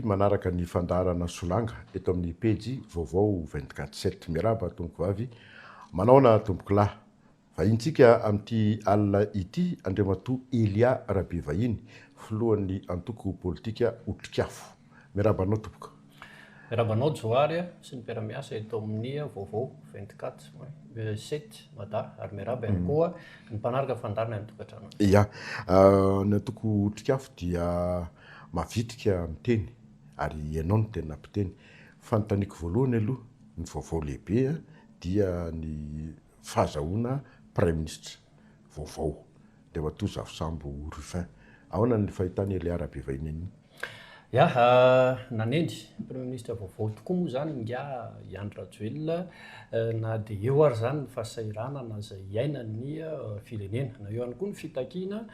manaraka ny fandaharana Solanga eto amin'ny pejy vaovao 24 sept. Miarahaba tompokovavy, manaona tompokolahy. Vahintsika amin'ity alina ity Andriamatoa Elia Rabevahiny, filohan'ny antoko politika Otrikafo. Miarahaba anao tompoko. Miarahaba anao Johary sy ny mpiara-miasa eto amin'ny vaovao 24 sept Mada ary miarahaba ihany koa ny mpanaraka fandaharana any an-tokantrano. Ya, ny antoko Otrikafo dia mavitrika miteny ary ianao no tena mpiteny. Fanontaniako voalohany aloha, ny vaovao lehibe dia ny fahazahoana praiminisitra vaovao, Andriamatoa Zafisambo Ruffin. Ahoana ny fahitan'i Elia Rabevahiny an'io? Ya, nanendry praiminisitra vaovao tokoa moa izany ingahy Andry Rajoelina na dia eo ary izany ny fahasahiranana izay iainan'ny firenena, na eo ihany koa ny fitakiana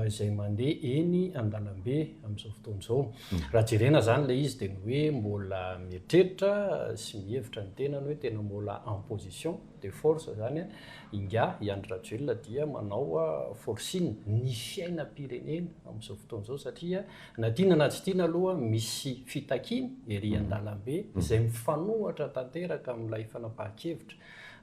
izay mandeha eny an-dalambe amin'izao fotoana izao. Raha jerena izany ilay izy dia ny hoe mbola mieritreritra sy mihevitra ny tenany hoe tena mbola en position de force izany ingahy Andry Rajoelina dia manao forcing ny fiainam-pirenena amin'izao fotoana izao satria na tiana na tsy tiana aloha misy fitakiana ery an-dalambe izay mifanohatra tanteraka amin'ilay fanapahan-kevitra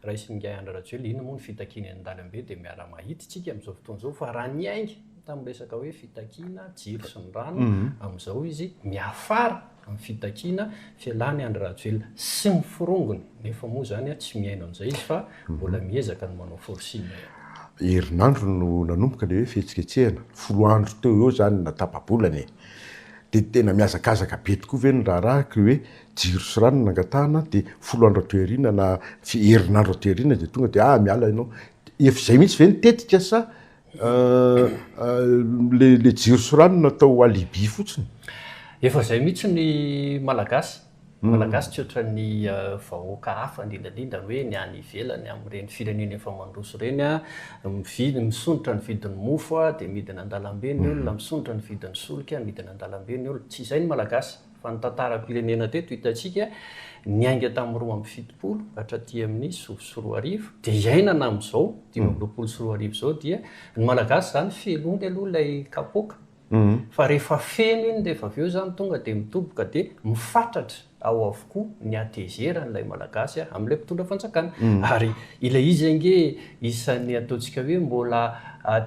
raisin'ingahy Andry Rajoelina. Inona moa ny fitakiana eny an-dalambe dia miara-mahita isika amin'izao fotoana izao fa raha niainga tamin'ny resaka hoe fitakiana jiro sy ny rano amin'izao izy miafara amin'ny fitakiana fialan'i Andry Rajoelina sy ny forongony nefa moa izany tsy mihaino an'izay izy fa mbola miezaka ny manao forcing ihany. Herinandro no nanomboka ilay hoe fihetsiketsehana, 10 andro teo eo izany na tapa-bolana e! Dia tena mihazakazaka be tokoa ve ny raharaha ka hoe jiro sy rano no nangatahana dia 10 andro aty aoriana na herinandro aty aoriana dia tonga dia ah miala ianao. Efa izay mihitsy ve ny tetika sa le le jiro sy rano natao alibi fotsiny? Efa izay mihitsy ny Malagasy. Malagasy tsy ohatran'ny vahoaka hafa indrindra indrindra ny hoe ny any ivelany amin'ireny firenena efa mandroso ireny mividy misondrotra ny vidin'ny mofo dia midina an-dalambe ny olona, misondrotra ny vidin'ny solika midina an-dalambe ny olona. Tsy izay ny Malagasy fa ny tantaram-pirenena teto hitantsika niainga tamin'ny 72 hatraty amin'ny 2009 dia iainana amin'izao 2025 izao dia ny Malagasy izany fenoiny aloha ilay kapoaka Fa rehefa feno iny rehefa avy eo izany tonga dia mitoboka dia mifatratra ao avokoa ny hatezeran'ilay Malagasy amin'ilay mpitondra fanjakana. Ary ilay izy ange isan'ny ataontsika hoe mbola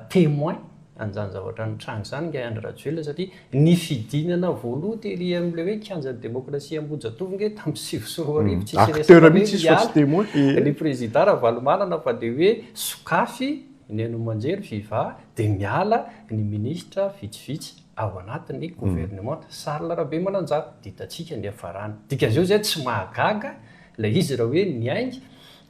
témoin an'izany zavatra nitranga izany ingahy Andry Rajoelina satria ny fidinana voaloha tery amin'ilay hoe kianjan'ny demokrasia Ambohijatovo ange tamin'ny 2009 tsisy resaka hoe miala ny président Ravalomanana fa dia hoe sokafy Ny haino aman-jery Viva dia miala ny minisitra vitsivitsy ao anatin'ny governemanta. Charles Rabemananjara, dia hitantsika ny hiafarany. Dikan'izao izay tsy mahagaga ilay izy raha hoe niainga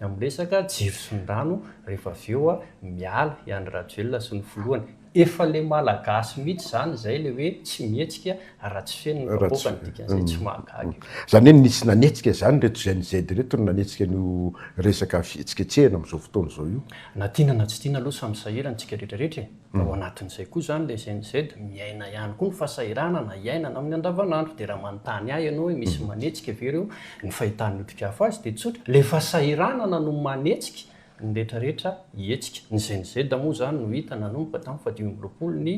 amin'ny resaka jiro sy ny rano rehefa avy eo miala i Andry Rajoelina sy ny filohany. Efa ilay Malagasy mihitsy izany izay ilay hoe tsy mihetsika raha tsy feno ny kapoaka ny dikan'izay tsy mahagaga io. Izany hoe nisy nanetsika izany ireto Gen Z ireto no nanetsika an'io resaka fihetsiketsehana amin'izao fotoana izao io. Na tiana na tsy tiana aloha samy sahirana tsika rehetra rehetra e! Ao anatin'izay koa izany ilay Gen Z miaina ihany koa ny fahasahiranana iainana amin'ny andavanandro. Dia raha manontany ahy ianao hoe misy manetsika ve ireo, ny fahitan'ny otrikafo azy dia tsotra, ilay fahasahiranana no manetsika ny rehetra rehetra hihetsika. Ny Gen Z moa izany no hita nanomboka tamin'ny faha-25 ny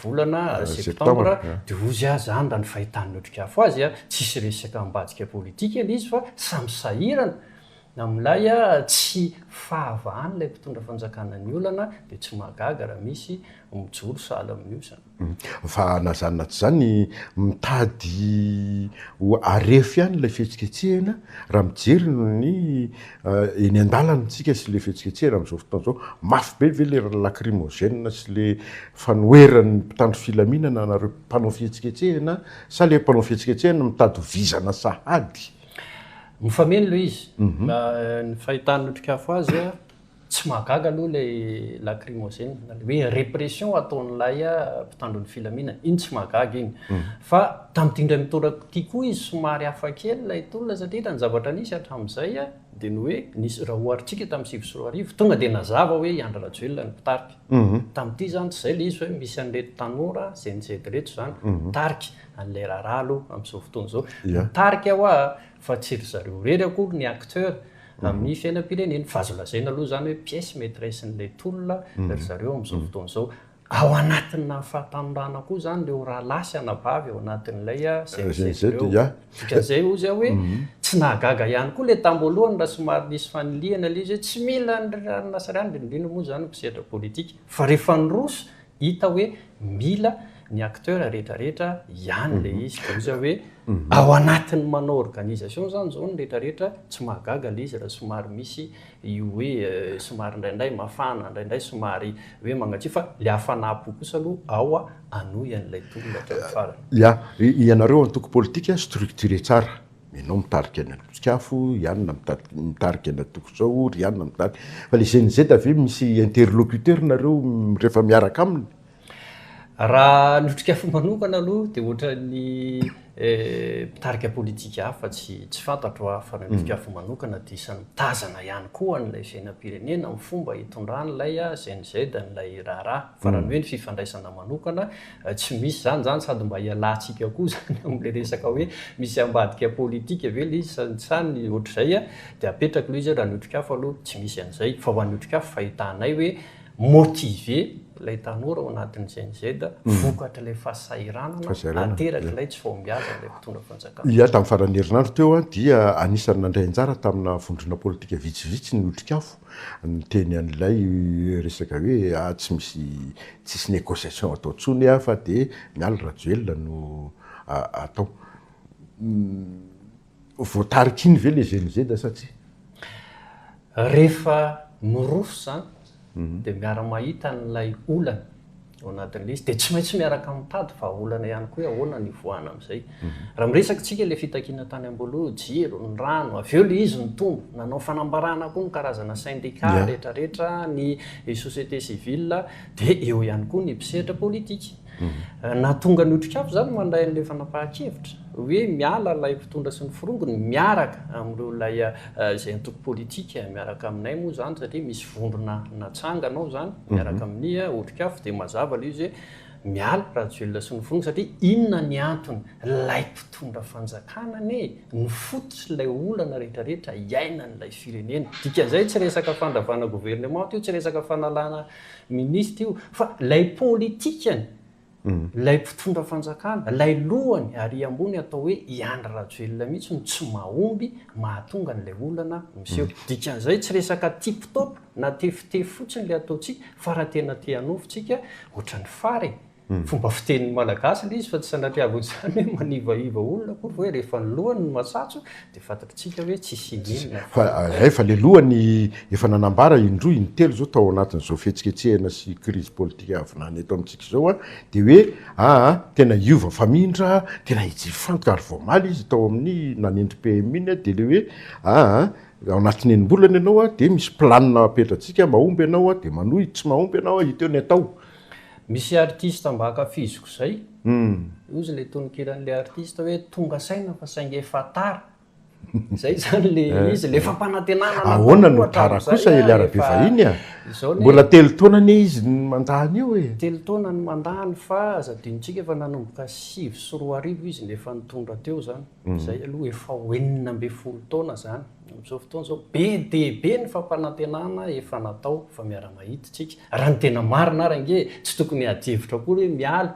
volana septambra dia hozy aho izany raha ny fahitan'ny otrikafo azy, tsisy resaka ambadika politika ilay izy fa samy sahirana Amin'ilay tsy fahavahan'ilay mpitondra fanjakana ny olana dia tsy mahagaga raha misy mijoro sahala amin'io izany. Fa na izany na tsy izany, mitady ho harefo ihany ilay fihetsiketsehana raha mijery ny eny an-dalana isika sy ilay fihetsiketsehana amin'izao fotoana izao. Mafy be ve ilay lacrymogène sy ilay fanoheran'ny mpitandro filaminana anareo mpanao fihetsiketsehana sa ilay mpanao fihetsiketsehana mitady ho vizana sahady? Mifameno ilay izy. Ny fahitan'ny Otrikafo azy, tsy mahagaga aloha ilay lacrymogène, na ilay hoe répression ataon'ilay mpitandro ny filaminana. Iny tsy mahagaga iny. Fa tamin'ity indray mitoraka ity koa izy somary hafa kely ilay tolona satria raha ny zavatra nisy hatramin'izay dia ny hoe nisy, raha oharintsika tamin'ny 2009, tonga dia nazava hoe i Andry Rajoelina no mpitarika. Tamin'ity izany tsy izay ilay izy fa hoe misy an'ireto tanora Gen Z ireto izany mitarika. an'ilay raharaha aloha amin'izao fotoana izao. Mitarika hoa fa tsy ry zareo irery akory ny acteur amin'ny fiainam-pirenena. Fa azo lazaina aloha izany hoe pièce maîtresse-n'ilay tolona ry zareo amin'izao fotoana izao. Ao anatin'ny fahatanorana koa izany ireo rahalahy sy anabavy ao anatin'ilay CNZ ireo. Dikan'izay hozy aho hoe tsy nahagaga ihany koa ilay tam-boalohany raha somary nisy fanilihana ilay izy hoe tsy mila an'i Nasariany, indrindra indrindra moa izany mpisehatra politika. Fa rehefa niroso, hita hoe mila ny acteur rehetra rehetra ihany ilay izy. Dia hozy aho hoe ao anatin'ny manao organisation izany izao ny rehetra rehetra, tsy mahagaga ilay izy raha somary misy io hoe somary indraindray mafana, indraindray somary hoe mangatsiaka fa le hafanam-po kosa aloha ao hanohy an'ilay tolona hatramin'ny farany. Ya, ianareo antoko politika structuré tsara, ianao mitarika ny antoko Tsikafo, i anona mitarika ny antoko zao, ry anona mitarika, fa le GNZ ve misy interlocuteur nareo rehefa miaraka aminy? Raha ny Otrikafo manokana aloha dia ohatran'ny mpitarika politika hafa tsy tsy fantatro aho fa ny Otrikafo manokana dia isan'ny mitazana ihany koa an'ilay fiainam-pirenena amin'ny fomba itondran'ilay GNZ an'ilay raharaha fa raha ny hoe ny fifandraisana manokana tsy misy izany izany sady mba hialantsika koa izany amin'ilay resaka hoe misy ambadika politika ve ilay izy sa sa ny ohatr'izay dia apetrako ilay izy hoe raha ny Otrikafo aloha tsy misy an'izay fa ho an'ny Otrikafo fahitanay hoe Motivé ilay tanora ao anatin'ny Gen Z vokatr'ilay fahasahiranana aterak'ilay tsy fahombiazan'ilay mpitondra fanjakana. Ia, tamin'ny faran'ny herinandro teo dia anisan'ny nandray anjara tamina vondrona politika vitsivitsy ny Otrikafo niteny an'ilay resaka hoe ah tsy misy tsisy négociation atao intsony fa dia Mialy Rajoelina no atao. Voatarika iny ve le Gen Z sa tsia? Rehefa miroso izany dia miara-mahita an'ilay olana ao anatin'ilay izy dia tsy maintsy miaraka mitady vahaolana ihany koa hoe ahoana ny hivoahana amin'izay. Raha miresaka isika ilay fitakiana tany am-boalohany, jiro, ny rano, avy eo ilay izy nitombo, nanao fanambarana koa ny karazana syndicat rehetrarehetra, ny société civile, dia eo ihany koa ny mpisehatra politika. Nahatonga ny Otrikafo izany mandray an'ilay fanapahan-kevitra hoe miala ilay mpitondra sy ny forongony miaraka amin'ireo ilay izay antoko politika miaraka aminay moa izany satria misy vondrona natsangana ao izany miaraka amin'ny Otrikafo dia mazava ilay izy hoe miala Rajoelina sy ny forongony satria inona ny antony? Ilay mpitondra fanjakana anie no fototr'ilay olana rehetra rehetra iainan'ilay firenena. Dikan'izay tsy resaka fandravana governemanta io, tsy resaka fanalana Minisitra io fa ilay politikany, ilay mpitondra fanjakana, ilay lohany ary ambony atao hoe i Andry Rajoelina mihitsy no tsy mahomby mahatonga an'ilay olana miseho. Dikan'izay tsy resaka tip top na tefitefy fotsiny ilay ataontsika fa raha tena te hanofy tsika ohatran'ny fary e! Fomba fitenin'ny Malagasy ilay izy fa tsy sanatria avy izany hoe manivaiva olona akory fa hoe rehefa ny lohany no matsatso dia fantatritsika hoe tsisy ininona fa. Fa hay fa le lohany efa nanambara indroa intelo izao tao anatin'izao fihetsiketsehana sy krizy politika avy nany eto amintsika izao an, dia hoe aa tena hiova famindra, tena hijifantoka ary vao omaly izy tao amin'ny nanendry PM iny an, dia le hoe aa ao anatin'ny enim-bolana ianao an, dia misy planina apetratsika, mahomby ianao an, dia manohy, tsy mahomby ianao an, hita eo ny atao. Misy artiste mba ankafiziko zay, hozy le tononkiran'le artiste hoe tonga saina fa saingy efa tara, zay zany le izy, le fampanantenana natao Ahoana no tara kosa hatramin'izay Elia a, efa Rabevahiny a? izao anie, Mbola telo taona anie izy no mandany eo e! Telo taona no mandany fa aza adinontsika fa nanomboka 2009 izy no efa nitondra teo zany, zay aloha efa ho 16 taona zany. Amin'izao fotoana izao, be dia be ny fampanantenana efa natao fa miara-mahita isika. Raha ny tena marina ary ange, tsy tokony hiady hevitra akory hoe miala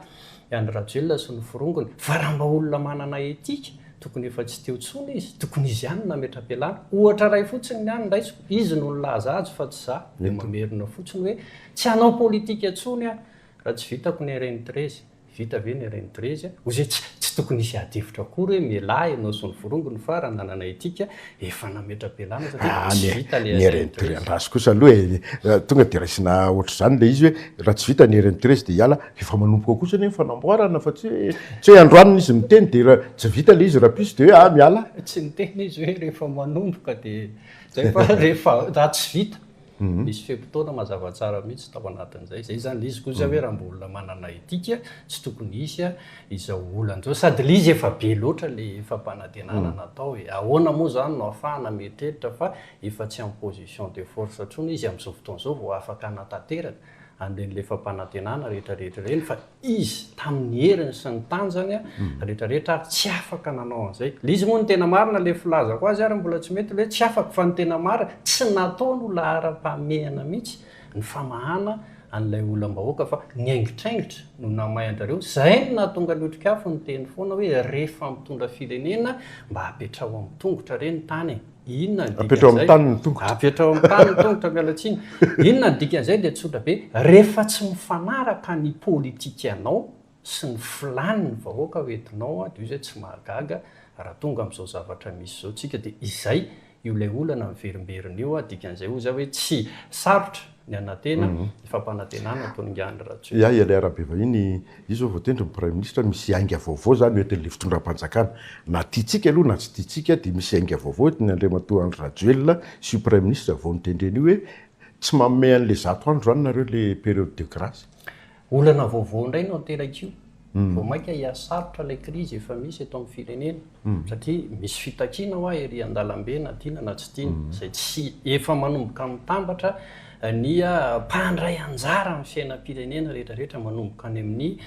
i Andry Rajoelina sy ny forongony, fa raha mba olona manana etika, tokony efa tsy teo intsony izy, tokony izy ihany no nametra-pialana. Ohatra iray fotsiny ny ahy no raisiko, izy no nilaza azy fa tsy izaho, dia mamerina fotsiny hoe tsy hanao politika intsony aho raha tsy vitako ny RN 13. Vita ve ny RN 13? Hoy izy hoe tsy tsy tokony hisy ady hevitra akory hoe mialà ianao sy ny forongony fa raha nanana etika efa nametra-pialana satria Ah, tsy ny vita le ny RN RN 13 13. andraso kosa aloha e, tonga dia raisina ohatr'izany ilay izy hoe raha tsy vita ny RN 13 dia hiala, efa manomboka kosa anie ny fanamboarana fa tsy hoe tsy hoe androany izy miteny dia raha tsy vita ilay izy rahampitso dia hoe ah miala. Tsy niteny izy hoe rehefa manomboka dia zay fa rehefa raha tsy vita Misy fe-potoana mazava tsara mihitsy tao anatin'izay. Izay izany ilay izy kosa hoe raha mba olona manana etika tsy tokony hisy izao olana izao. Sady ilay izy efa be loatra ilay fampanantenana natao e. Ahoana moa izany no ahafahana mieritreritra fa efa tsy en position de force intsony izy amin'izao fotoana izao vao afaka hanatanteraka an'ireny ilay fampanantenana rehetra rehetra ireny fa izy tamin'ny heriny sy ny tanjany rehetra rehetra ary tsy afaka nanao an'izay. Ilay izy moa ny tena marina ilay filazako azy ary mbola tsy mety ilay hoe tsy afaka fa ny tena marina tsy nataony ho laharam-pahamehana mihitsy ny famahana an'ilay olam-bahoaka fa niaingitraingitra no namay an-drareo, izay no nahatonga ny Otrikafo niteny foana hoe rehefa mitondra firenena mba apetraho amin'ny tongotra re ny tany e! Inona ny Apetraho dikan'izay? amin'ny tany ny tongotra. Apetraho amin'ny tany ny tongotra, miala tsiny. Inona ny dikan'izay dia tsotra be, rehefa tsy mifanaraka ny politikanao sy ny filàn'ny vahoaka hoentinao dia io izay tsy mahagaga raha tonga amin'izao zavatra misy izao tsika dia izay io ilay olana miverimberina io dikan'izay hoy za hoe tsy sarotra ny hanantena ny fampanantenana ataon'ingahy Andry Rajoelina. Ya, ilay arabe vahiny, izy zao voatendry ny praiminisitra, misy ainga vaovao zany hoentin'ilay fitondram-panjakana. Na tiantsika aloha na tsy tiantsika dia misy ainga vaovao hoentin'ny Andriamatoa Andry Rajoelina sy io praiminisitra vao notendrena io hoe tsy manome an'ilay 100 andro zany nareo ilay période de grâce. Olana vaovao indray no aterak'io. Vao mainka hihasarotra ilay krizy efa misy eto amin'ny firenena. Satria misy fitakiana hoa ery an-dalambe na tiana na tsy tiana. Izay tsy efa manomboka mitambatra ny mpandray anjara amin'ny fiainam-pirenena rehetra rehetra manomboka any amin'ny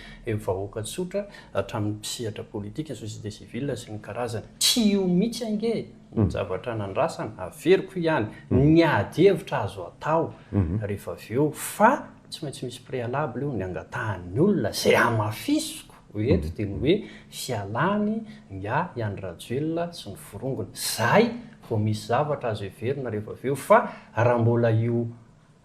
vahoaka tsotra hatramin'ny mpisehatra politika, ny société civile sy ny karazany. Tsy io mihitsy ange no zavatra nandrasana, averiko ihany, ny ady hevitra azo atao rehefa avy eo fa Tsy maintsy misy préalable io, ny angatahan'ny olona, izay hamafisiko eto dia ny hoe fialany ingahy Andry Rajoelina sy ny forongony. Izay vao misy zavatra azo heverina rehefa avy eo fa raha mbola io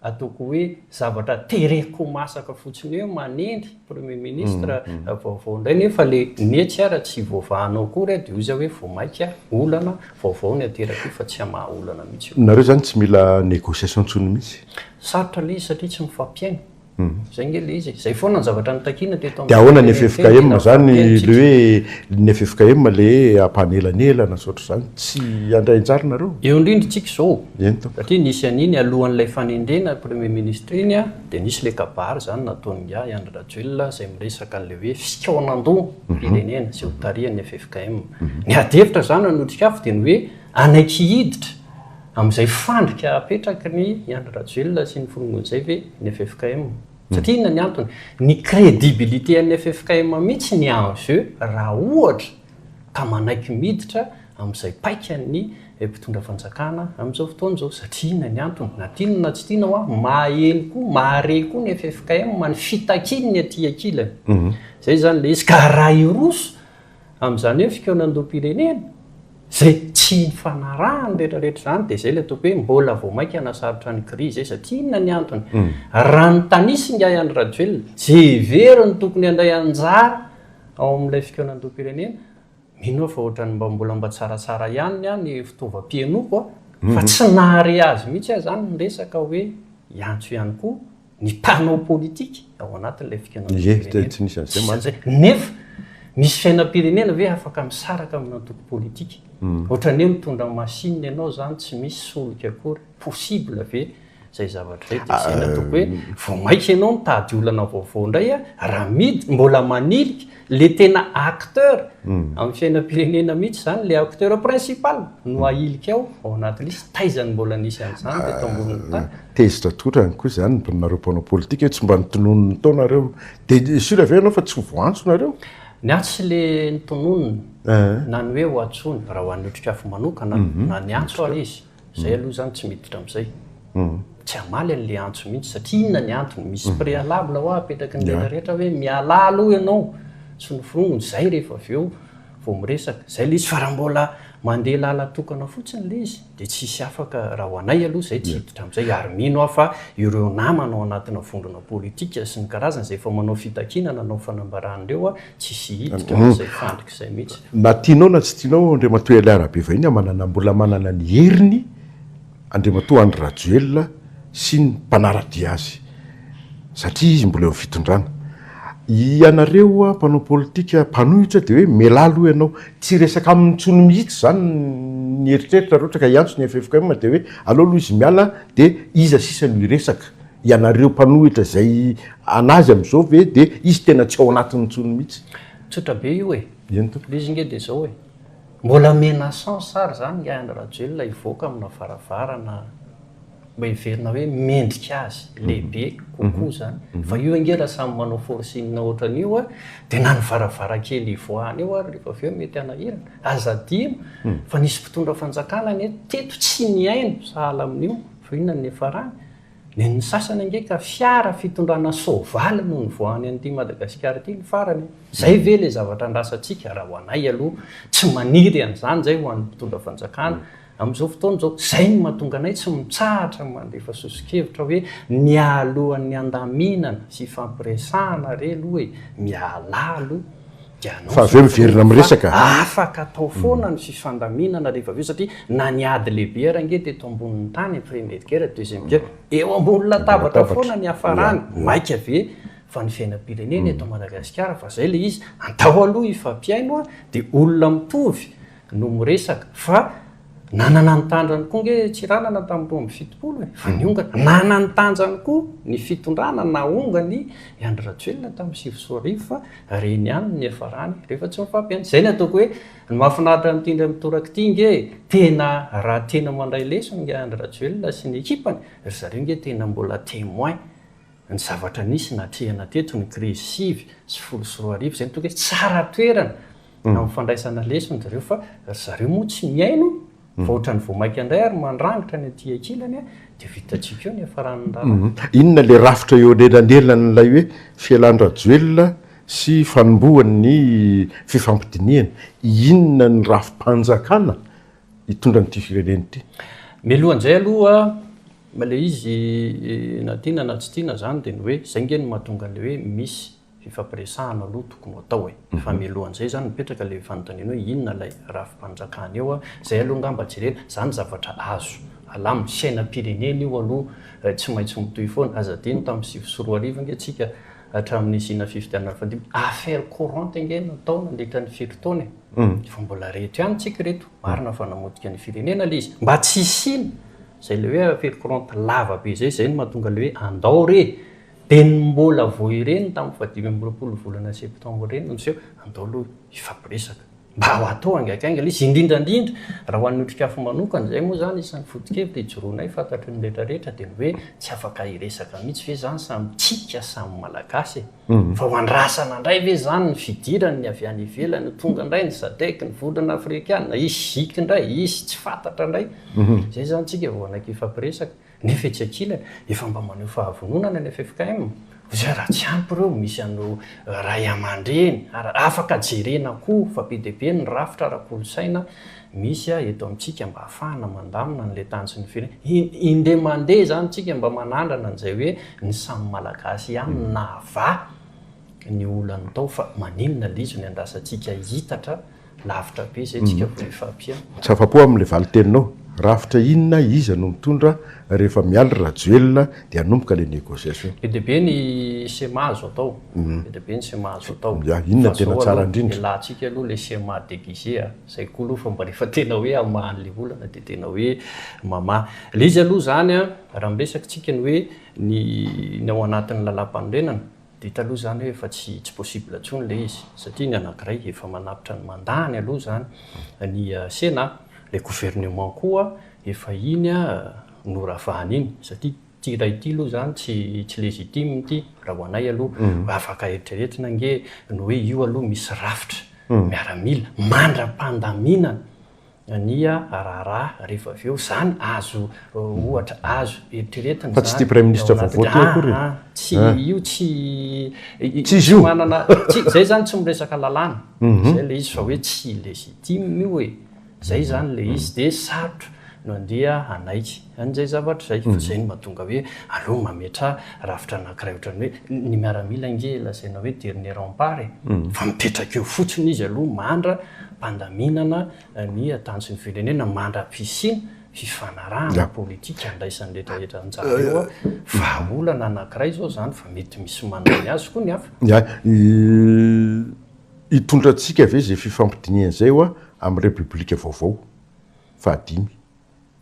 ataoko hoe zavatra tereko masaka fotsiny eo manendry Premier ministre vaovao indray nefa le netsy ara tsy voavahanao akory dia hoy za hoe vao maika olana vaovao ny ateraka io fa tsy hamaha olana mihitsy io. Nareo zany tsy mila négociation intsony mihitsy? Sarotra ilay izy satria tsy mifampihaino. Izay ange ilay izy e. Izay foana ny zavatra notakiana teto Dia amin'ny ahoana ny firenena teny ffkm dia zany mifampihaino le tsika. hoe ny ffkm le hampanelanelana sy ohatr'izany tsy handray anjara nareo? Eo indrindra tsika izao Eny tompoko. satria nisy an'iny alohan'ilay fanendrena Premier ministre iny dia nisy ilay kabary izany nataon'ingahy Andry Rajoelina izay miresaka an'ilay hoe fikaonandoham-pirenena izay hotarihan'ny ffkm. Ny ady hevitra izany any Otrikafo dia ny hoe hanaiky hiditra Amin'izay fandrika apetraky ny i Andry Rajoelina sy ny forongony izay ve ny ffkm? Satria inona ny antony? Ny crédibilité an'ny ffkm mihitsy ny en jeu raha ohatra ka manaiky miditra amin'izay paikan'ny mpitondra fanjakana amin'izao fotoana izao. Satria inona ny antony? Na tiana na tsy tiana hoa, maheno koa, mahare koa ny ffkm ny fitakiany ny aty ankilany. Izay izany ilay izy. Ka raha hiroso Amin'izany hoe fikaonandoham-pirenena, izay tsy nifanarahany rehetra rehetra izany, dia izay ilay ataoko hoe mbola vao mainka hanasarotra ny krizy izay, satria inona ny antony? Raha ny tanisy ingahy Andry Rajoelina, izay heveriny tokony handray anjara ao amin'ilay fikaonandoham-pirenena, mino aho fa ohatran'ny mba mbola mba tsaratsara ihany ny ahy ny fitaovam-pihainoako a, fa tsy nahare azy mihitsy aho izany niresaka hoe hiantso ihany koa ny mpanao politika ao anatin'ilay fikambanam-pirenena. Tsy nisy an'izay mantsy. Nefa misy fiainam-pirenena ve afaka misaraka amina antoko politika? Ohatran'ny hoe mitondra machine ianao izany tsy misy solika akory. Possible ve izay zavatra izay? Dia izay no ataoko hoe vao mainka ianao mitady olana vaovao indray raha miditra, mbola manilika le tena acteur amin'ny fiainam-pirenena mihitsy izany, le acteur principal no ahilika ao ao anaty liste. Taiza no mbola nisy an'izany teto ambonin'ny tany? Tezitra tokotrany koa izany nareo mpanao politika hoe tsy mba notononiny tao nareo. Dia sûr ve ianao fa tsy ho voaantso nareo? Ny ahy tsy le notononiny na ny hoe ho antsoiny, raha ho an'ny Otrikafo manokana, na niantso ary izy, izay aloha izany tsy miditra amin'izay. Tsy hamaly an'le antso mihitsy satria inona ny antony? Misy préalable hoa apetraky ny rehetra rehetra hoe mialà aloha ianao sy ny forongony, izay rehefa avy eo vao miresaka. Izay le izy fa raha mbola mandeha lalan-tokana fotsiny le izy dia tsy hisy afaka, raha ho anay aloha izay tsy hiditra amin'izay ary mino aho fa ireo namana ao anatina vondrona politika sy ny karazany izay efa manao fitakiana nanao fanambarana ireo tsy hisy hiditra amin'izay fandrika izay mihitsy. Na tianao na tsy tianao Andriamatoa Elia Rabevahiny manana mbola manana ny heriny Andriamatoa Andry Rajoelina sy ny mpanara-dia azy satria izy mbola eo amin'ny fitondrana. Ianareo mpanao politika mpanohitra dia hoe mialà aloha ianao. Tsy hiresaka aminy intsony mihitsy izany ny eritreritra raha ohatra ka hiantso ny ffkm dia hoe aleo aloha izy miala dia iza sisa no hiresaka. Ianareo mpanohitra izay an'azy amin'izao ve dia izy tena tsy ao anatiny intsony mihitsy. Tsotra be io e. Eny tompoko. Ilay izy nge dia izao e. Mbola menaçant ary zany ingahy Andry Rajoelina hivoaka amina varavarana mba heverina hoe mendrika azy, lehibe kokoa zany. Fa io ange raha samy manao forcing ohatran'io a, dia na ny varavarankely hivoahana eo ary rehefa avy eo mety hanahirana. Aza adino fa nisy mpitondra fanjakana anie teto tsy nihaino sahala amin'io, fa inona no niafarany? Nen'ny sasany ange ka fiara fitondrana soavaly no nivoahany an'ity Madagasikara ity ny farany e. Zay ve le zavatra andrasantsika? Raha ho anay aloha tsy maniry an'izany zay ho an'ny mpitondra fanjakana amin'izao fotoana izao. Zay no mahatonga anay tsy mitsahatra mandefa soso-kevitra hoe mialohan'ny handaminana sy hifampiresahana re aloha e, mialà aloha. Dia anao Fa avy eo miverina miresaka. Afaka atao foana ny fifandaminana rehefa avy eo satria na ny ady lehibe ary ange teto ambonin'ny tany, première guerre, deuxième guerre, eo ambony latabatra foana ny hiafarany. Maika ve fa ny fiainam-pirenena eto Madagasikara fa zay le izy, andao aloha hifampihaino dia olona mitovy no miresaka fa nanana ny tanjany koa nge Tsiranana tamin'ny 72 e, fa niongana, nanana ny tanjany koa ny fitondrana naongany i Andry Rajoelina tamin'ny 2009 fa reny ihany ny niafarany rehefa tsy mifampihaino. Zay ny ataoko hoe ny mahafinaritra an'ity indray mitoraka ity nge tena raha tena mandray lesona nge Andry Rajoelina sy ny ekipany, ry zareo nge tena mbola témoin ny zavatra nisy natrehana teto ny krizy 2019, izay no tokony hoe tsara toerana amin'ny fandraisana lesona zareo fa ry zareo moa tsy mihaino fa ohatran'ny vao maika indray ary mandrangitra ny aty ankilany dia vitantsika eo ny hiafaran'ny raharaha. Inona ilay rafitra eo anelanelan'ilay hoe fialan-dRajoelina sy fanombohan'ny fifampidinihana? Inona ny rafi-panjakana hitondra an'ity firenena ity? Mialohan'izay aloha ilay izy na tiana na tsy tiana izany dia ny hoe izay ange no mahatonga an'ilay hoe misy fifampiresahana aloha tokony ho atao e! Fa mialohan'izay izany mipetraka ilay fanontaniana hoe inona ilay rafi-panjakana eo? Izay aloha angamba jerena, izany zavatra azo alamina, fiainam-pirenena io aloha tsy maintsy mitohy foana, aza adino tamin'ny 2009 ange tsika hatramin'ny nisiana fifidianana fahadimy, affaire courante ange natao nandritra ny firy taona e! Fa mbola reto ihany tsika reto, marina fa namotika ny firenena ilay izy, mba tsy hisiana izay ilay hoe affaire courante lava be izay, izay no mahatonga ilay hoe andao re, dia ny mbola vao ireny tamin'ny faha-25 volana septembre ireny no niseho, andao aloha hifampiresaka. Mba ho atao haingankaingana ilay izy, indrindra indrindra raha ho an'ny Otrikafo manokana, izay moa izany isan'ny foto-kevitra ijoroanay fantatry ny rehetra rehetra dia ny hoe tsy afaka hiresaka mihitsy ve izany samy tsika samy Malagasy e? Fa ho andrasana indray ve izany ny fidirany ny avy any ivelany, ho tonga indray ny Sadec, ny Vondrona Afrikana, hisy Gic indray, hisy tsy fantatra indray. Izay izany tsika vao hanaiky hifampiresaka. Nefa etsy ankilany, efa mba maneho fahavononana ny ffkm. Izay raha tsy ampy ireo, misy an'ireo ray aman-dreny, ary afaka jerena koa fa be dia be ny rafitra ara-kolontsaina misy eto amintsika mba hahafahana mandamina an'ilay tany sy ny firenena. Indray mandeha izany tsika mba manandrana an'izay hoe ny samy Malagasy ihany no nahavaha ny olany tao fa maninona ilay izy no iandrasantsika hitatra lavitra be izay tsika vao hifampihaino. Tsy afa-po amin'ilay valin-teninao. Rafitra inona, iza no mitondra rehefa miala ry Rajoelina dia hanomboka ilay négociation. Be dia be ny schéma azo atao. Be dia be ny schéma azo atao. Ya, inona no tena tsara indrindra? Fa zao aloha, elantsika aloha ilay schéma déguisé a. Zay koa aloha fa mba rehefa tena hoe hamaha an'ilay olana dia tena hoe mamaha. Ilay izy aloha izany an, raha miresaka tsika ny hoe ny ny ao anatin'ny lalàmpanorenana dia hita aloha izany hoe efa tsy tsy possible intsony ilay izy satria ny anankiray efa manapitra ny mandat-ny aloha izany ny Sénat, ilay gouvernement koa efa iny noravahana iny satria Ity iray ity aloha izany tsy tsy légitime ity raha ho anay aloha. Afaka eritreretina ange ny hoe io aloha misy rafitra miaramila mandra-pandaminana ny raharaha rehefa avy eo. Izany azo ohatra azo eritreretina Fa tsy ity praiminisitra vaovao ity akory e. Aa tsy io tsy Tsy izy io. manana tsy izay izany tsy miresaka lalàna. Izay ilay izy fa hoe tsy légitime io e. Zay izany ilay izy dia sarotra no andeha hanaiky an'izay zavatra izay fa izay no mahatonga hoe aleo mametra rafitra anankiray ohatran'ny hoe ny miaramila ange lazaina hoe dernier rempart e, fa mipetraka eo fotsiny izy aloha mandra pandaminana ny tanjon'ny firenena mandra pisiana fifanarahana politika andraisan'ny rehetra rehetra anjara eo vahaolana anankiray izao izany fa mety misy manana ny azy koa ny hafa. Hitondra antsika ve izay fifampidinihana izay hoa amin'ny Repoblika vaovao fahadimy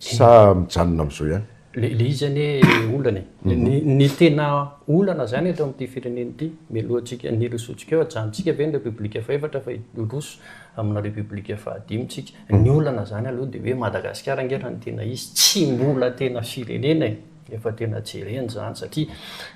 sa mijanona amin'izao ihany? Le izy anie olana e. Ny tena olana zany eto amin'ity firenena ity, mialohantsika ny hirosoantsika eo, ajanontsika ve ny Repoblika fahefatra fa hiroso amina Repoblika fahadimy tsika. Ny olana zany aloha dia hoe Madagasikara ange raha ny tena izy tsy mbola tena firenena e. Efa tena jerena izany satria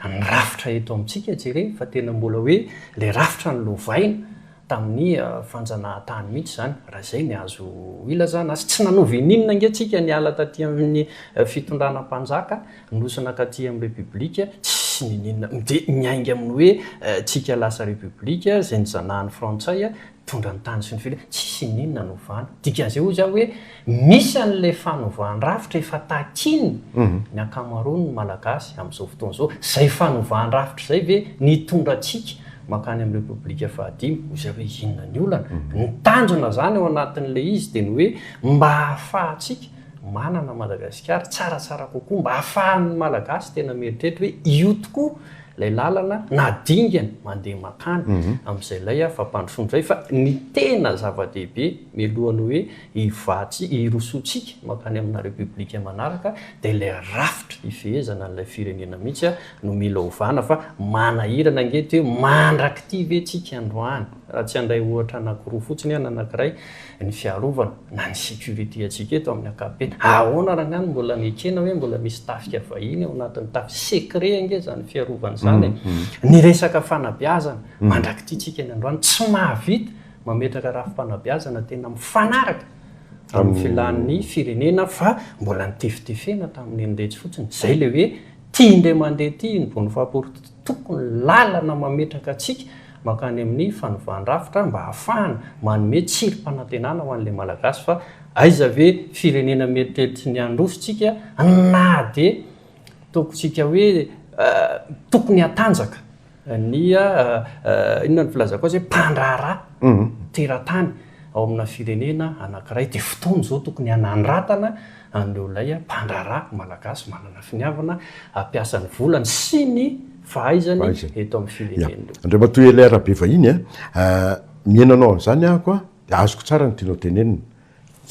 ny rafitra eto amintsika jerena fa tena mbola hoe ilay rafitra nolovaina. tamin'ny fanjanahantany mihitsy izany, raha izay ny azo ilazana azy. Tsy nanova ininona ange tsika niala taty amin'ny fitondrana mpanjaka, niroso nankaty amin'ny Repoblika, tsisy nininona, dia miainga amin'ny hoe tsika lasa Repoblika izay nozanahan'ny frantsay, Mitondra ny tany sy ny firenena, tsisy ininona novana. Dikan'izay hozy aho hoe misy an'ilay fanovan-drafitra efa takiany ny ankamaroan'ny Malagasy amin'izao fotoana izao. Izay fanovan-drafitra izay ve nitondra antsika mankany amin'ny Repoblika fahadimy? Hoy aho hoe inona ny olana? Ny tanjona izany ao anatin'ilay izy dia ny hoe mba hahafahantsika manana Madagasikara tsaratsara kokoa, mba hahafahan'ny Malagasy tena mieritreritra hoe io tokoa ilay lalana na dingana mandeha mankany amin'izay ilay fampandrosoana izay fa ny tena zava-dehibe mialohan'ny hoe hivatsy hirosoantsika mankany amina repoblika manaraka dia ilay rafitra hifehezana an'ilay firenena mihitsy no mila ovana fa manahirana ange ity hoe mandrak'ity ve tsika androany raha tsy handray ohatra anankiroa fotsiny aho na anankiray ny fiarovana na ny sécurité antsika eto amin'ny ankapobeny. Ahoana rangahy no mbola nekena hoe mbola misy tafika vahiny ao anatin'ny tafika? Secret ange izany fiarovana izany e. Ny resaka fanabeazana, mandrak'ity tsika ny androany tsy mahavita mametraka rafi-panabeazana tena mifanaraka amin'ny filan'ny firenena fa mbola nitefitefena tamin'ny eniretsy fotsiny. Izay ilay hoe tia indray mandeha ity ny Boniface tokony lalana mametraka antsika mankany amin'ny fanovan-drafitra mba hahafahana manome tsirim-panantenana ho an'ilay Malagasy fa aiza ve firenena mieritreritra ny handroso tsika na dia tokontsika hoe tokony hatanjaka ny inona ny filazako azy hoe mpandraharaha teratany ao amina firenena anankiray dia fotoana izao tokony hanandratana an'ireo ilay mpandraharaha malagasy manana finiavana hampiasa ny volany sy ny fahaizany eto amin'ny firenena ireo. Andriamatoa Elain Rabevahiny a, mihaino anao an'izany ahako a, dia azoko tsara ny tianao tenenina,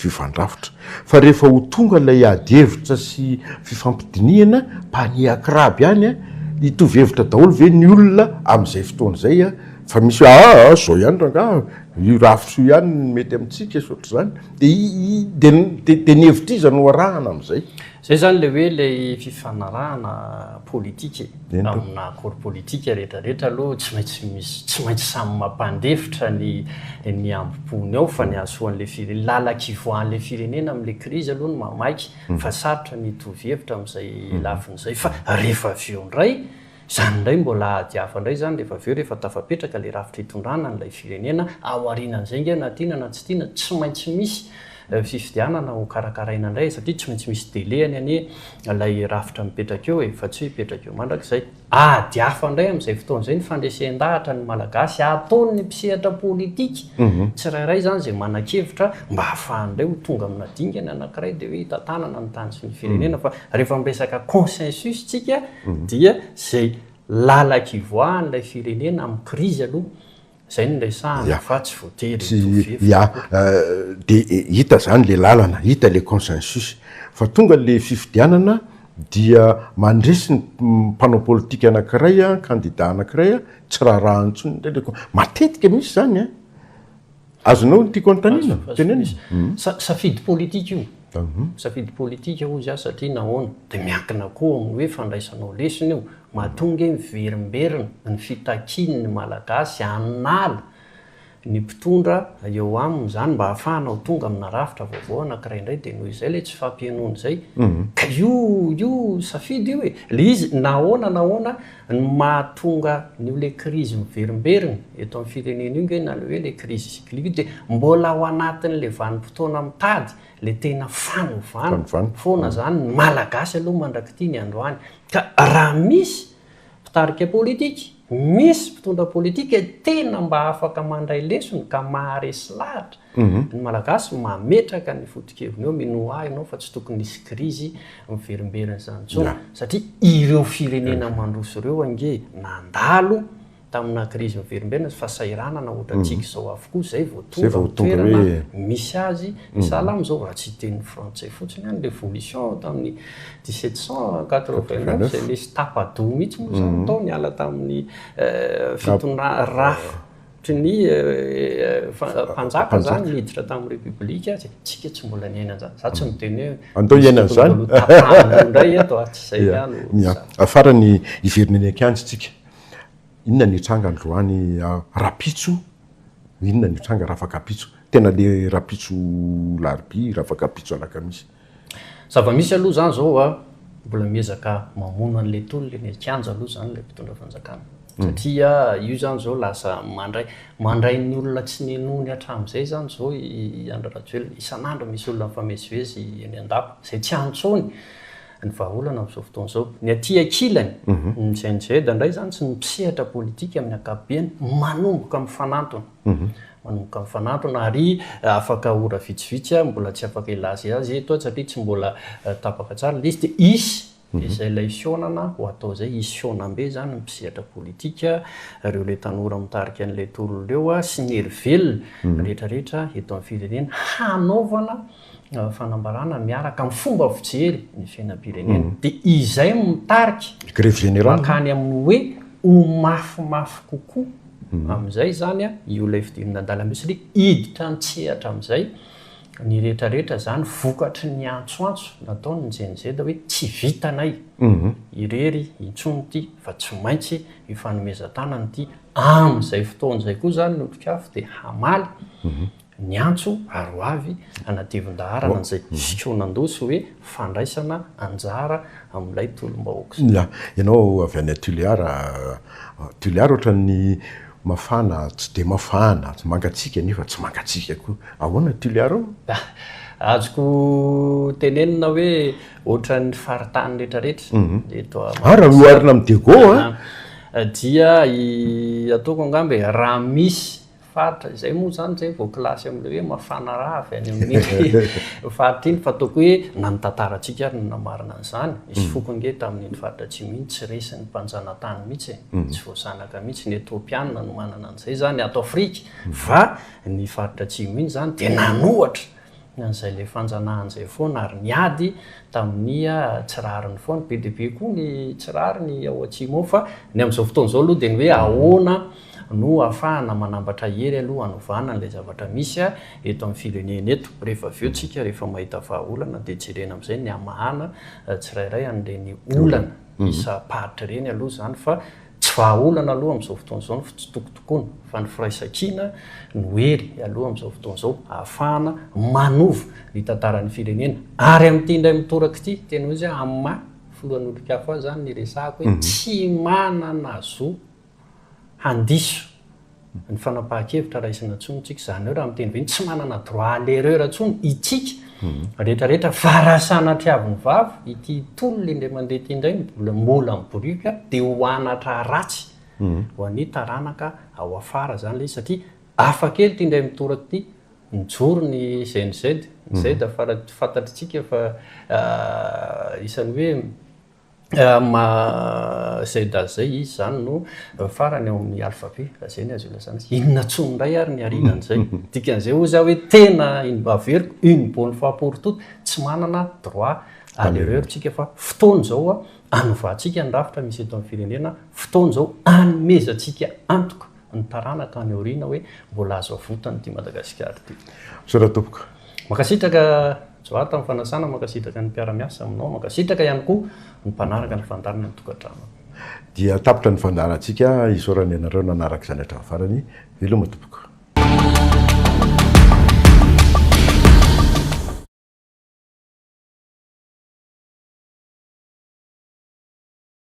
fiovan-drafitra. Fa rehefa ho tonga ilay ady hevitra sy fifampidinihana, panier à crabe ihany a, hitovy hevitra daholo ve ny olona amin'izay fotoana izay a, fa misy hoe aa zao ihany rangaha, io rafitra io ihany no mety amintsika sy ohatr'izany. Dia dia ny hevitr'iza no arahana amin'izay? Izay izany ilay hoe ilay fifanarahana politika e. Amina accord politika rehetra rehetra aloha tsy maintsy misy, tsy maintsy samy mampandefitra ny ny hambom-pony ao fa ny hahasoan'ilay firenena, lalan-kivoahan'ilay firenena amin'ilay krizy aloha no mahamaika fa sarotra ny hitovy hevitra amin'izay lafiny izay fa rehefa avy eo indray Izany indray mbola ady hafa indray izany rehefa avy eo rehefa tafapetraka ilay rafitra hitondrana an'ilay firenena, ao aorianan'izay ange na tiana na tsy tiana tsy maintsy misy fifidianana ho karakaraina indray e, satria tsy maintsy misy délai-ny anie ilay rafitra mipetraka eo e, fa tsy hoe hipetraka eo mandrakizay. Ady hafa indray amin'izay fotoana izay ny fandresen-dahatra ny Malagasy ataon'ny mpisehatra politika tsirairay izany izay manan-kevitra mba hahafahany indray ho tonga amina dingana anankiray dia hoe hitantanana ny tany sy ny firenena fa rehefa miresaka consensus tsika dia izay lalan-kivoahan'ilay firenena amin'ny krizy aloha, izay no resahana fa tsy voatery hitovy hevitra Ya, dia hita izany ilay lalana, hita ilay consensus. Fa tonga ilay fifidianana dia mandresy ny mpanao politika anankiray, kandida anankiray, tsy raharahany intsony indray ilay con-, matetika misy izany an! Azonao ny tiako anontaniana? Teneno. Safidy politika io. Safidy politika hozy aho satria nahoana? Dia miankina koa amin'ny hoe fandraisanao lesona io. Matoa nge miverimberina ny fitakian'ny Malagasy hanala ny mpitondra eo aminy izany mba hahafahana ho tonga amina rafitra vaovao anankiray indray dia noho izay ilay tsy fampihenoana izay. Ka io io safidy io e! Ilay izy nahoana nahoana Ny mahatonga an'io le krizy miverimberina eto amin'ny firenena io nge na le hoe le krizy cyclique io dia mbola ao anatin'le vanim-potoana mitady le tena fanovana foana zany ny Malagasy aloha mandrak'ity ny androany. Ka raha misy mpitarika politika, misy mpitondra politika tena mba afaka mandray lesona ka maharesy lahatra Ny Malagasy mametraka ny foto-keviny eo, minoa ahy ianao fa tsy tokony hisy krizy miverimberina izany intsony satria ireo firenena mandroso ireo ange nandalo tamina krizy miverimberina sy fahasahiranana ohatrantsika izao avokoa izay vao tonga amin'ny toerana misy azy sahala amin'izao raha tsy hiteny frantsay fotsiny aho ny révolution tamin'ny 1789 izay nisy tapa-doha mihitsy moa izany tao niala tamin'ny fitondrana rafitra Ohatry ny mpanjaka zany niditra tamin'ny république tsika tsy mbola niaina an'izany. Za tsy miteny hoe Andao hiaina an'izany. Misy tokony mbola ho tapahana indray eto a, tsy izay ihany no Ya. Farany hiverina eny an-kianja isika. Inona ny hitranga androany rahampitso? Inona ny hitranga rafakampitso? Tena le rahampitso larobia, rafakampitso alakamisy. Zava-misy aloha izany izao a, mbola miezaka mamono an'ilay tolona eny an-kianja aloha izany ilay mpitondra fanjakana. Satria io izany izao lasa mandray, mandray ny olona tsy ninoany hatramin'izay izany izao i Andry Rajoelina. Isan'andro misy olona mifamezivezy eny an-dapa, izay tsy antsoiny ny vahaolana amin'izao fotoana izao. Ny aty ankilany, ny Gen Z indray izany sy ny mpisehatra politika amin'ny ankapobeny manomboka mifanantona. Manomboka mifanantona ary afaka ora vitsivitsy, mbola tsy afaka hilaza azy eto aho satria tsy mbola tapaka tsara ilay izy, dia hisy izay ilay fihaonana ho atao izay, hisy fihaonambe izany ny mpisehatra politika, ireo ilay tanora mitarika an'ilay tolona ireo sy ny hery velona rehetrarehetra eto amin'ny firenena hanaovana fanambarana miaraka amin'ny fomba fijery ny fiainam-pirenena. Dia izay no mitarika Grève générale. mankany amin'ny hoe ho mafimafy kokoa amin'izay izany io ilay fidirana an-dalambe satria hiditra an-tsehatra amin'izay ny rehetrarehetra izany vokatry ny antsoantso nataon'ny Gen Z hoe tsy vitanay irery intsony ity fa tsy maintsy hifanomezan-tanana ity. Amin'izay fotoana izay koa izany ny Otrikafo dia hamaly ny antso ary ho avy hanatevin-daharana an'izay fikaonan-doha sy hoe fandraisana anjara amin'ilay tolom-bahoaka. Ya, ianao avy any Tuléar, Tuléar ohatran'ny mafana, tsy dia mafana, tsy mangatsiaka nefa tsy mangatsiaka koa. Ahoana Tuléar ao? Azoko tenenina hoe ohatran'ny faritany rehetrarehetra eto Ah, raha oharina amin'i Diego an! Dia ataoko angamba e, raha misy Faritra, izay moa izany izay vao kilasy amin'ilay hoe mafana ra avy any amin'iny faritra iny fa ataoko hoe na ny tantarantsika ary no namarina an'izany. Nisy foko ange tamin'iny faritra atsimo iny tsy resin'ny mpanjanatany mihitsy e, tsy voazanaka mihitsy, ny Etopiana no manana an'izay izany ato Afrika fa ny faritra atsimo iny izany dia nanohatra an'izay ilay fanjanahana izay foana ary niady tamin'ny tsy rariny foana. Be dia be koa ny tsy rariny ao atsimo ao fa ny amin'izao fotoana izao aloha dia ny hoe ahoana no ahafahana manambatra hery aloha hanovana an'ilay zavatra misy eto amin'ny firenena eto. Rehefa avy eo tsika rehefa mahita vahaolana dia jerena amin'izay ny hamahana tsirairay an'ireny olana isam-paritra ireny aloha izany fa Tsy vahaolana aloha amin'izao fotoana izao ny fitsitokotokoana fa ny firaisankina no hery aloha amin'izao fotoana izao ahafahana manova ny tantaran'ny firenena ary amin'ity indray mitoraka ity tena hoe izay amin'ny maha filohan'ny Otrikafo ahy izany ny resahako hoe tsy manana zo handiso ny fanapahan-kevitra raisina intsony tsika, izany hoe raha miteny vahiny tsy manana droit à l'erreur intsony itsika rehetra rehetra fa raha sanatriavin'ny vava ity tolona indray mandeha ity indray mbola mbola miboriaka dia ho anatra ratsy ho an'ny taranaka ao afara izany ilay izy satria hafa kely ity indray mitoraka ity mijoro ny Gen Z, ny Z fantatritsika fa isan'ny hoe Maha Z azy izay izy izany no farany ao amin'ny alphabet, raha izay no azo ilazana azy. Inona intsony indray ary ny aorianan'izay? Dikan'izay hoy izaho hoe tena averiko une bonne fois pour toutes, tsy manana droit à l'erreur tsika fa fotoana izao hanovantsika ny rafitra misy eto amin'ny firenena, fotoana izao hanomezantsika antoka ny taranaka any aoriana hoe mbola azo avotana ity Madagasikara ity. Misaotra tompoko. Mankasitraka Joa tamin'ny fanasana, mankasitraka ny mpiara-miasa aminao, mankasitraka ihany koa ny mpanaraka ny fandaharana ny tokantrano. Dia tapitra ny fandaharantsika, isaorana ianareo nanaraka izany hatramin'ny farany. Veloma tompoko.